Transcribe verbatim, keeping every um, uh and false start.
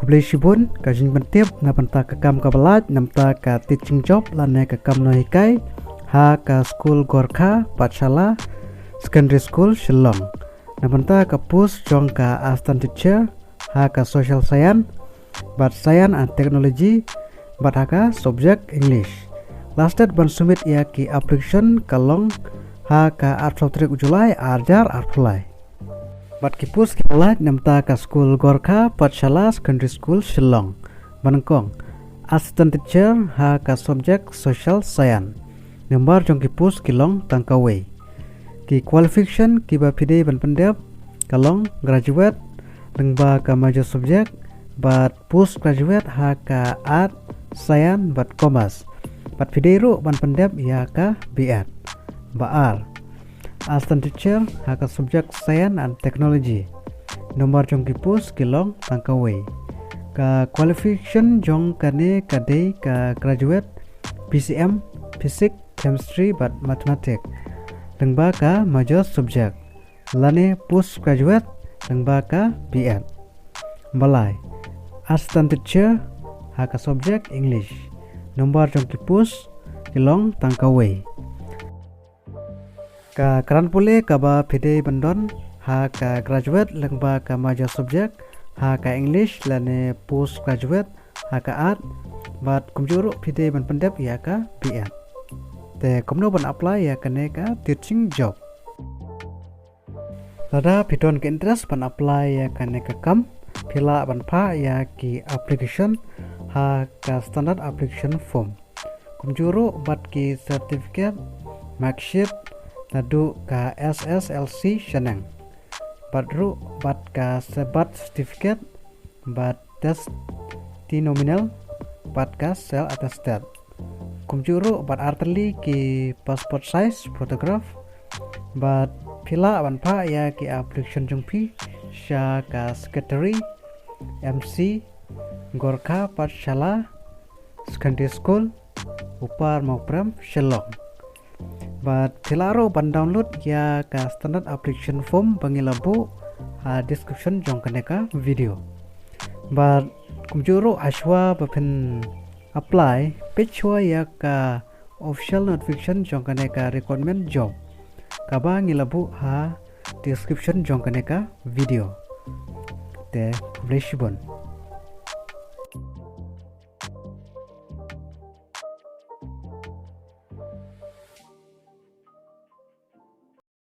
Khublei shibun, ka jingpyntip na bynta ka kam kaba lait namar ka teaching job lane ka kam nonghikai ha ka skul Gorkha Pathshala Secondary School Shillong. Na bynta ka post jong ka assistant teacher ha ka social science bad science and technology bad ha ka subject English. Last date ban submit ïa ki application ka long ha ka arphew tarik u July ar hajar arphew lai. Bad ki post kiba lait namar ka skul Gorkha Pathshala Secondary School Shillong. Ba nyngkong, assistant teacher ha ka subject social science. Number jong ki post ki long tang kawei. Ki qualification kiba phi dei ban pyndep ka long graduate lyngba ka major subject bad postgraduate ha ka art, science bad commerce. Bad phi dei ruh ban pyndep ïa ka B.Ed. Ba ar, assistant teacher ha ka subject science and technology. Number jong ki post ki long tang kawei. Ka qualification jong kane ka dei ka graduate P C M, physics, chemistry bad mathematics lyngba ka major subject, lane postgraduate lyngba ka B.Ed. Ba lai, assistant teacher ha ka subject English. Number jong ki post ki long tang kawei. Ka kyrdan pule kaba phi dei ban don ha ka graduate lyngba ka major subject ha ka English lane postgraduate ha ka art, bad kumjuh ruh phi dei ban pyndep ïa ka B.Ed. Te kumno ban apply ïa kane ka teaching job? Lada phi don ka interest ban apply ïa kane ka kam, phi lah ban phah ïa ki application ha ka standard application form. Kumjuh ruh bad ki certificate, marksheet naduh ka S S L C shaneng. Bad ruh bad ka birth certificate, bad testimonial, bad ka self attested. Kumjuh ruh bad artylli ki passport size photograph. Bad phi lah ban phah ïa ki application jong phi sha ka secretary M C, Gorkha Pathshala Secondary School, Upper Mawprem, Shillong. Bad phi lah ruh ban download ïa ka standard application form ba ngi la buh ha description jong kane ka video. Bad kumjuh ruh hashwa ba phin apply, peit shwa ïa ka official notification jong kane ka recruitment job kaba ngi la buh ha description jong kane ka video. Te khublei shibun.